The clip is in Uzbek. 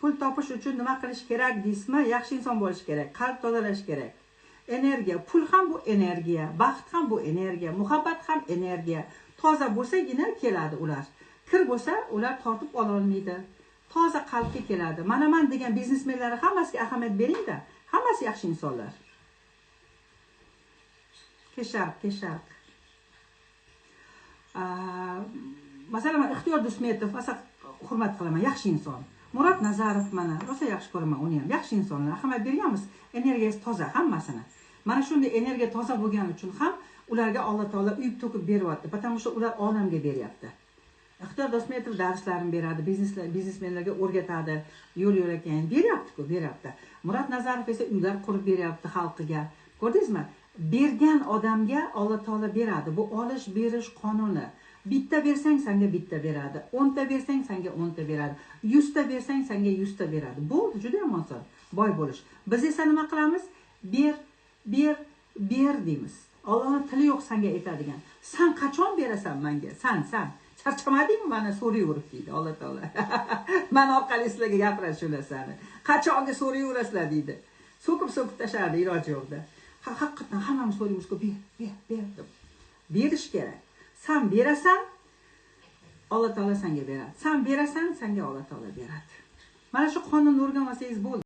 Pul topish uchun nima qilish kerak deysizmi? Yaxshi inson bo'lish kerak, qalb tozalash kerak. Energiya, pul ham bu energiya, baxt ham bu energiya, muhabbat ham energiya. Toza bo'lsagina keladi ular. Kir bo'lsa, ular tortib ololmaydi. Toza qalbga keladi. Mana man degan biznesmenlarni hammasiga ahamiyat beringda, hammasi yaxshi insonlar. Kesharq, kesharq. Masalan, man Ixtiyor Dusmetov rosa hurmat qilaman, yaxshi inson. Murod Nazarov, mana, rosa yaxshi ko'raman uni ham, yaxshi insonlar. Ahamiyat berganmiz, energiyasi toza hammasini. Mana shunday energiya toza bo'lgani uchun ham ularga Alloh taolo uyib to'kib beryapti, потому что ular olamga beryapti. Ixtiyor Dosmetov darslarini beradi, biznesmenlarga o'rgatadi, yo'l yo'lakayin beryapti-ku, beryapti. Murod Nazarov esa uylar qurib beryapti xalqiga. Ko'rdingizmi? Bergan odamga Alloh taolo beradi. Bu olish berish qonuni. Bitta bersang, sanga bitta beradi. 10 ta bersang, sanga 10 ta beradi. 100 ta bersang, sanga 100 ta beradi. Bo'ldi, juda ham oson boy bo'lish. Biz esa nima qilamiz? Ber, ber, ber deymiz. Allohning tili yo'q sanga aytadigan. San qachon berasan menga? San charchamadingmi mani so'rayverib, deydi Alloh taolo. Man orqali sizlarga gapiradi shu narsani. Qachonga so'rayverasizlar, deydi. So'kib so'kib tashlardi, iloji yo'qda. Ha, haqiqatdan hammamiz so'raymizku, ber, ber, ber deb. Berish kerak. San berasan, Alloh taolo senga beradi. San berasan, senga Alloh taolo beradi. Mana shu qonunni o'rganmasangiz bo'ldi.